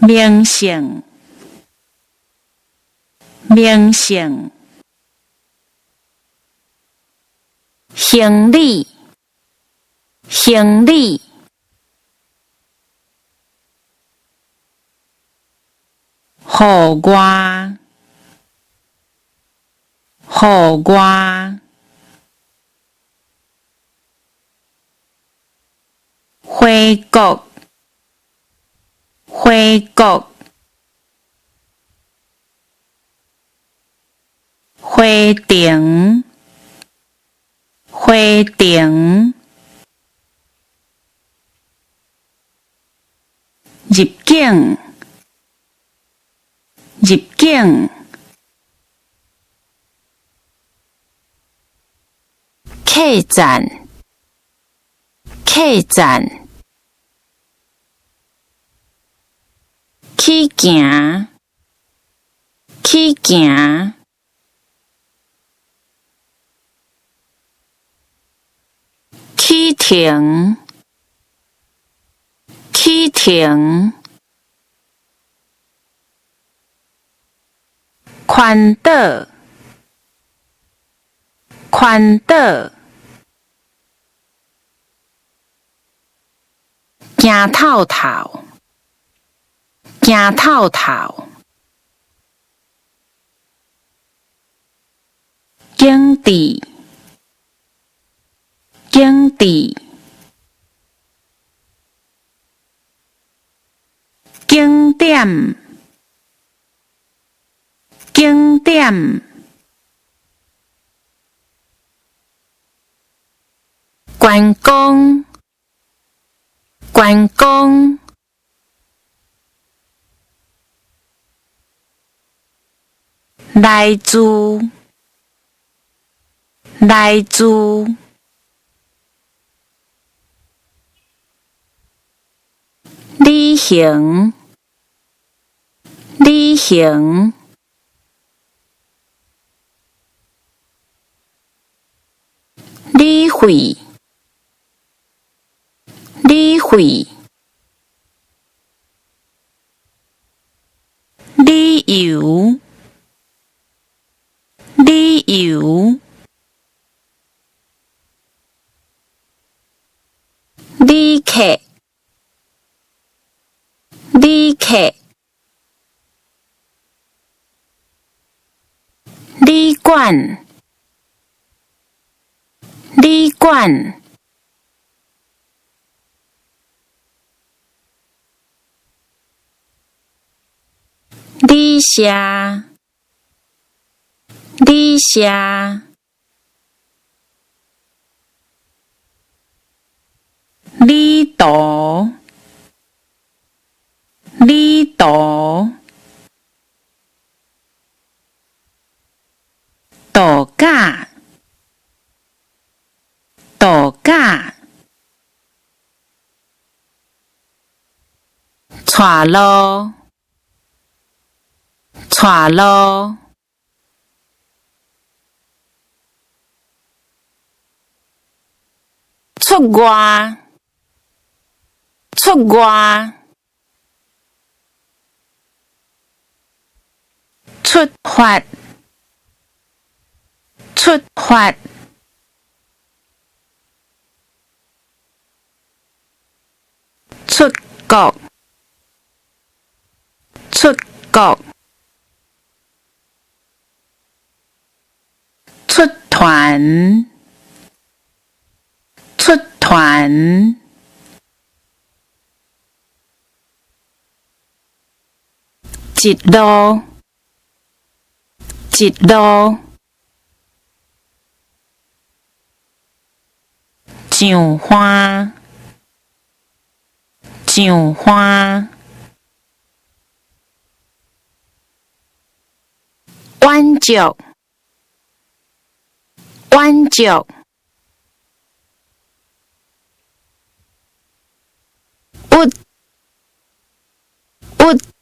名勝，名勝，行李，行李，戶外，戶外，花國，花國，花亭，花亭，入境，入境，客棧，客棧，起行，起行，起停，起停，寬島，寬島，行透透，行透透，景緻，景緻，景點，景點，觀光，觀光，來自，來自，旅行，旅行，理會，理會，理由，理由，旅客，旅客，旅館，旅館，旅社，旅社，旅途，旅途，度假，度假，帶路，帶路，出外，出外，出發，出發，出國，出國，出團，出團，一路，一路，上花，上花，挽足，挽足，鬱，鬱。